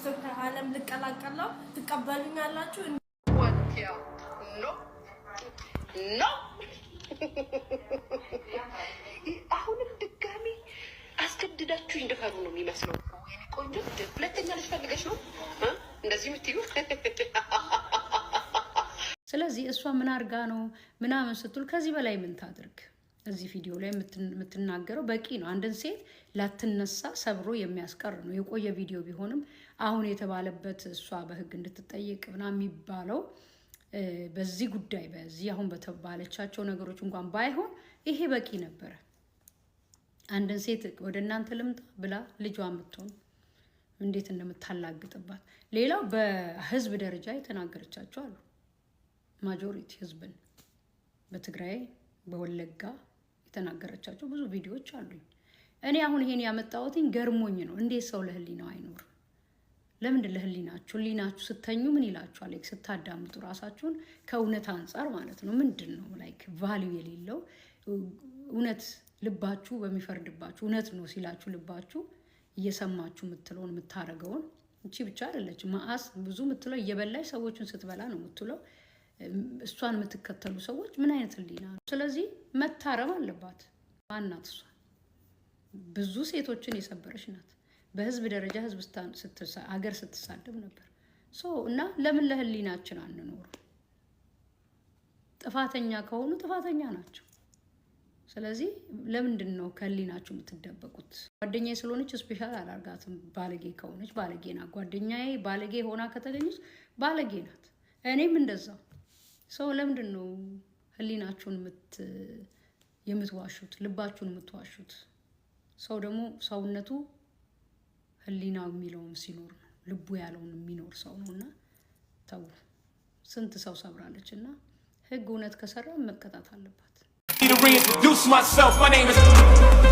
ቲክቶክ ዓለም ልቀላቀል ነው። ትቀበሉኛላችሁ? No, no። አሁንም ድጋሚ አስገድዳችሁ እንደፈሩ ነው የሚመስለው። ቆንጆ ሁለተኛ ልጅ ፈልገሽ ነው እንደዚህ የምትዩ? ስለዚህ እሷ ምን አርጋ ነው ምናምን ስትሉ ከዚህ በላይ ምን ታድርግ? እዚህ ቪዲዮ ላይ የምትናገረው በቂ ነው። አንድን ሴት ላትነሳ ሰብሮ የሚያስቀር ነው። የቆየ ቪዲዮ ቢሆንም አሁን የተባለበት እሷ በሕግ እንድትጠየቅ ምናምን የሚባለው በዚህ ጉዳይ በዚህ አሁን በተባለቻቸው ነገሮች እንኳን ባይሆን ይሄ በቂ ነበረ። አንድን ሴት ወደ እናንተ ልምጣ ብላ ልጇ የምትሆን እንዴት እንደምታላግጥባት። ሌላው በህዝብ ደረጃ የተናገረቻቸው አሉ። Majority ህዝብን በትግራይ በወለጋ የተናገረቻቸው ብዙ ቪዲዮዎች አሉኝ። እኔ አሁን ይሄን ያመጣሁትኝ ገርሞኝ ነው። እንዴት ሰው ለህሊናው አይኖርም? ለምንድን ለህሊናችሁ ህሊናችሁ ስተኙ ምን ይላችኋል? Like ስታዳምጡ ራሳችሁን ከእውነት አንጻር ማለት ነው። ምንድን ነው like value የሌለው እውነት ልባችሁ በሚፈርድባችሁ እውነት ነው ሲላችሁ ልባችሁ እየሰማችሁ የምትለውን የምታረገውን። እቺ ብቻ አይደለች፣ መአስ ብዙ የምትለው እየበላች ሰዎችን ስትበላ ነው የምትለው። እሷን የምትከተሉ ሰዎች ምን አይነት ህሊና ነው? ስለዚህ መታረም አለባት። ማናት እሷ? ብዙ ሴቶችን የሰበረች ናት። በህዝብ ደረጃ ህዝብ ሀገር ስትሳደብ ነበር። So እና ለምን ለህሊናችን አንኖርም? ጥፋተኛ ከሆኑ ጥፋተኛ ናቸው። ስለዚህ ለምንድን ነው ከህሊናችሁ የምትደበቁት? ጓደኛዬ ስለሆነች special አላርጋትም። ባለጌ ከሆነች ባለጌ ናት። ጓደኛዬ ባለጌ ሆና ከተገኘች ባለጌ ናት። እኔም እንደዛው። So ለምንድን ነው ህሊናችሁን የምትዋሹት? ልባችሁን የምትዋሹት? ሰው ደግሞ ሰውነቱ ህሊናው የሚለውም ሲኖር ነው። ልቡ ያለውን የሚኖር ሰው ነው። እና ተው፣ ስንት ሰው ሰብራለች። እና ህግ እውነት ከሰራ መቀጣት አለባት። To reintroduce myself. My name is.